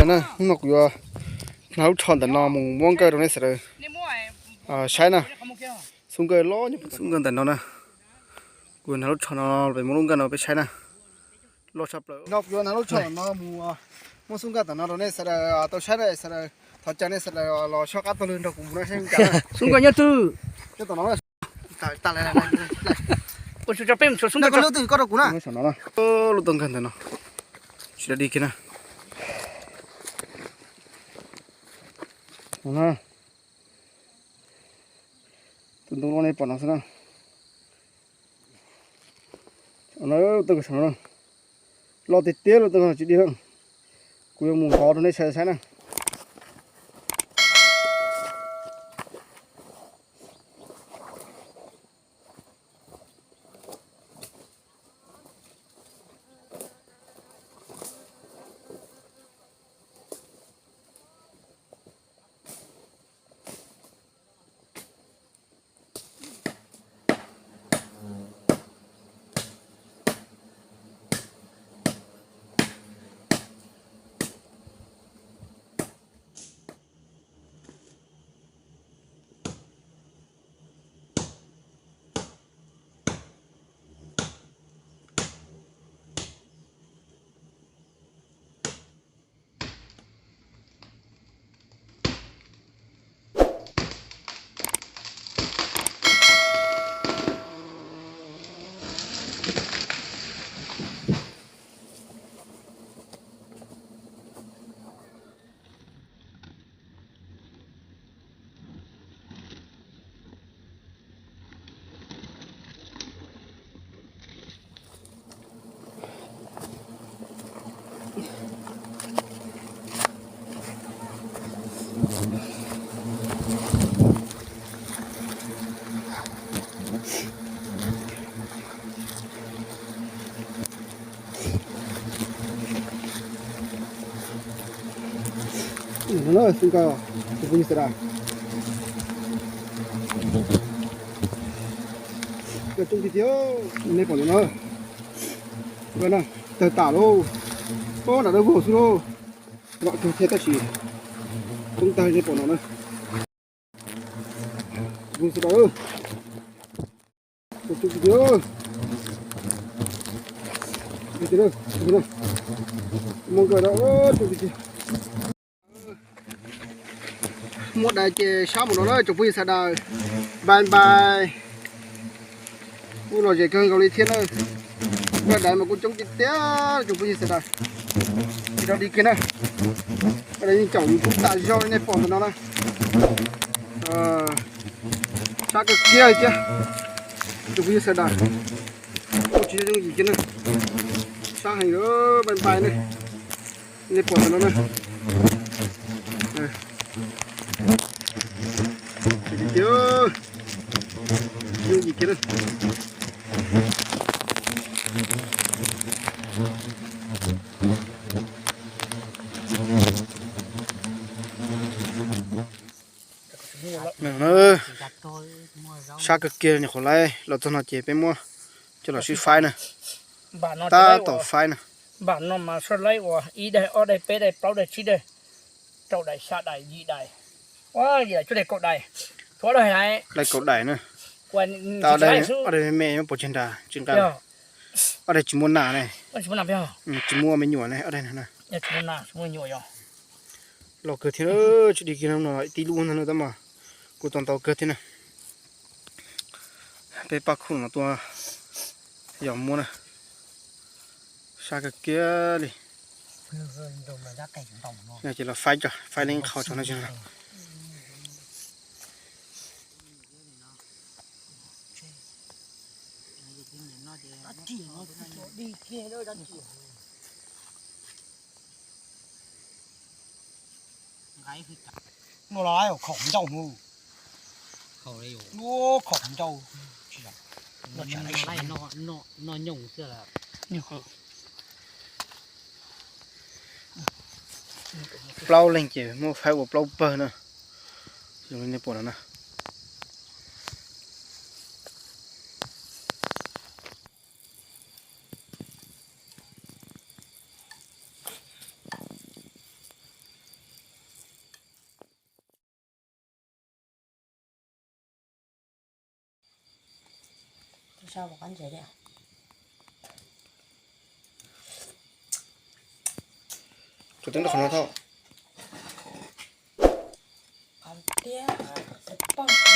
Hnub no kuv yuav hnav lub tsho ntawm no mus muab nkawj rau nej sawv daws saib na. Xub nkawj loj, xub nkawj ntawm no na. Kuv yuav hnav lub tsho no pem muab lub nkawj no peb saib na. Loj tshaj plaws. No kuv yuav hnav lub tsho no mus muab xub nkawj ntawm no rau nej sawv daws tau saib na sawv daws. Thov caw nej sawv daws los soj qab taug lw nrog kuv mus na saib nkawj. Xub nkawj nyob twg? Ua tso peb mus xub nkawj, koj rau kuv na. Lub taub nkawj ntawm no tsis dog dig kiag na. Tus ntoo loj nej pom no xwb na. Lub taub nkawj no loj tiag tiag, lub taub nkawj tsis dig na. Kuv yuav mus ntov rau nej saib saib na. Xub nkawj, tus phooj ywg sawv daws, nkawj coob tiag tiag, nej pom ntawm no, tawg tas lauj, nram dawb vog xwb lauj, loj kawg thiab tab sis coob tag nej pom no na. Tus phooj ywg sawv daws, muab nkawj, muab dais ces sab mus no na tsoom phooj ywg sawv daws. Npai npai. Kuj lom zem kawg nkaus li thiab na. Nkawj dais mas kuj coob tiag tiag tsoom phooj ywg sawv daws. Tsis dog dig kiag na. Nkawj dais yeej caum tas zog li nej pom ntawm no na. Sab kawg kiag li thiab tsoom phooj ywg sawv daws. Kuj tsis yooj yim kiag na. Sab heev, npai npai ne. Nej pom ntawm no na. Yooj yim kiag na. Sab kawg kiag nyuam qhuav laib los txog no ces peb muab coj los sib faib na. Tab tom faib na. Npam no mas sawv laib ua ib daim, ob daim, peb daim, plaub daim, tsib daim, rau daim, xya daim, yim daim, yim daim, cuaj daim, kaum daim, tshuav daim, daim kaum daim na. Tab ob daim me me muab pov tseg nrad tsis nqa. Ob daim tsis muaj nas ne. Tsis muaj me nyuam ne ob daim na. Loj kawg thiab, tsis dig kiag no tib lub ntag na tab mas kuj tau ntau kawg thiab na. Peb paj khuj no tuaj yog muab na. Sab kawg kiag li. Ces los faib tso, faib leej qhov tso no tsis no. No los khaum ncauj hu. Khaum ncauj. Plaub leeg ces muab faib ua plaub pawg na. Zoo li nej pom no na. Sau qab ntses li. Tus teeb rau qhov no thaum qhov tiab, tus poj